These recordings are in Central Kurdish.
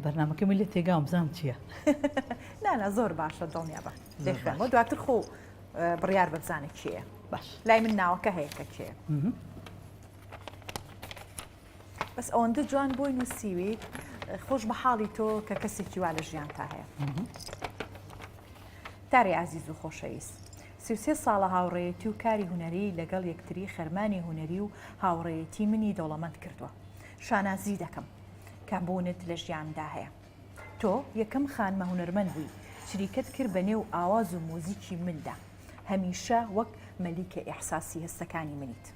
بەرنامەکەی من لێ تێگاوم بزانم چییە. نا نا زۆر باشە دڵنیابە دەیخوێنمەوە دواتر خۆ بڕیار بە بزانە کێیە. باش. لای من ناوەکە هەیە کە کێیە. بەس ئەوەندە جوان بۆی نووسیویت خۆش بە حاڵی تۆ کە کەسێکی وا لە ژیانتا هەیە. تاری ئازیز و خۆشەویست. 33 ساڵە هاوڕێیەتی و کاری هونەری لەگەڵ یەکتری خەرمانی هونەری و هاوڕێیەتی منی دەوڵەمەند کردووە. شانازی دەکەم کە بوونت لە ژیانمدا هەیە. تۆ یەکەم خانمە هونەرمەند بووی چریکەت کرد بە نێو ئاواز و موزیکی مندا. هەمیشە وەک مەلیکە ئیحساسی هەستەکانی منیت.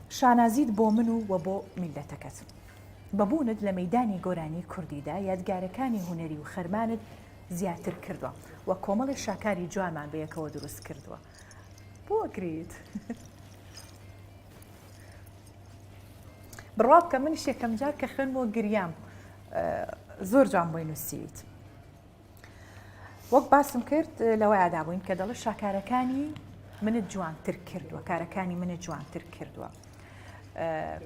شانازیت بۆ من و وە بۆ میللەتەکەت. بە بوونت لە مەیدانی گۆرانی کوردیدا یادگارەکانی هونەری و خەرمانت زیاتر کردوە و کۆمەڵێ شاکاری جوانمان بەیەکەوە دروست کردوە. بۆ ئەگریت؟ بڕوا بکە منیش یەکەم جار کە خوێنمەوە گریام. زۆر جوان بۆی نووسیویت. وەک باسم کرد لەوەیادا بووین کە دەڵێ شاکارەکانی منت جوانتر کردووە کارەکانی منت جوانتر کردووە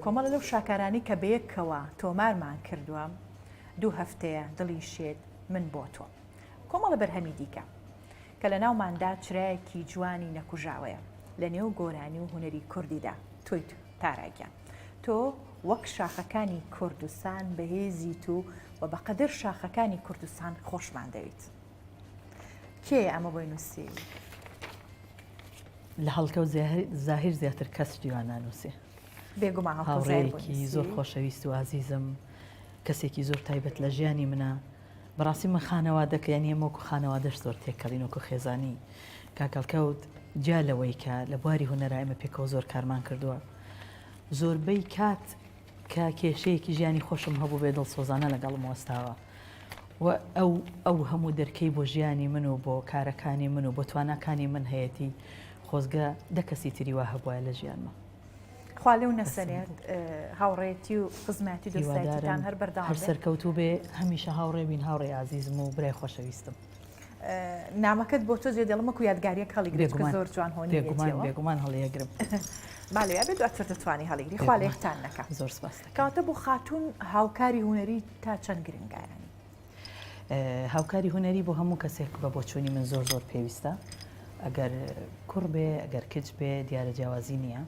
کۆمەڵە لەو شاکارانی کە بەیەکەوە تۆمارمان کردووە دوو هەفتەیە دڵی شێت من بۆ تۆ کۆمەڵە بەرهەمی دیکە کە لە ناوماندا چرایەکی جوانی نەکوژاوەیە لە نێو گۆرانی و هونەری کوردیدا تۆیت تارا گیان تۆ وەک شاخەکانی کوردستان بەهێزیت و و بەقەدەر شاخەکانی کوردستان خۆشمان دەویت. کێیە ئەمە بۆی نووسیوی؟ لە هەڵکەوت زاهیر زیاتر کەس شتی وا نانووسێ. بێگومان هەڵکەوت زاهیر بۆی هاوڕێیەکی زۆر نووسیوی. خۆشەویست و ئازیزم، کەسێکی زۆر تایبەت لە ژیانی منە. بەڕاستی من خانەوادەکە یانی ئێمە وەکو خانەوادەش زۆر تێکەڵین وەکو خێزانی کاک هەڵکەوت جیا لەوەی کە لە بواری هونەرا ئێمە پێکەوە زۆر کارمان کردووە زۆربەی کات کە کێشەیەکی ژیانی خۆشم هەبوو بێ دڵسۆزانە لەگەڵم وەستاوە و ئەو ئەو هەموو دەرکەی بۆ ژیانی من و بۆ کارەکانی من و بۆ تواناکانی من هەیەتی خۆزگە دە کەسی تری وا هەبوایە لە ژیانما. خوا لێو نەسەنێت هاوڕێیەتی و خزمایەتی و دۆستایەتیتان هیوادارم هەر بەردەوام هەر بێ. سەرکەوتوو بێ هەمیشە هاوڕێ بین هاوڕێی ئازیزم و برای خۆشەویستم. نامەکەت بۆ تۆ جێ دێڵم وەکو یادگاریەک هەڵیگری چونکە بێگومان زۆر جوان بێگومان هۆنیویەتیەوە. بێگومان هەڵیەگرم. با لەویا بێ دواتر دەتوانی هەڵیگری خوا بێگومان لێکتان نەکا. زۆر سپاست دەکەم. کەواتە بۆ خاتوون هاوکاری هونەری تا چەند گرنگە یانی؟ هاوکاری هونەری بۆ هەموو کەسێک بە بۆچوونی من زۆر زۆر پێویستە ئەگەر کوڕ بێ ئەگەر کچ بێ دیارە جیاوازی نییە.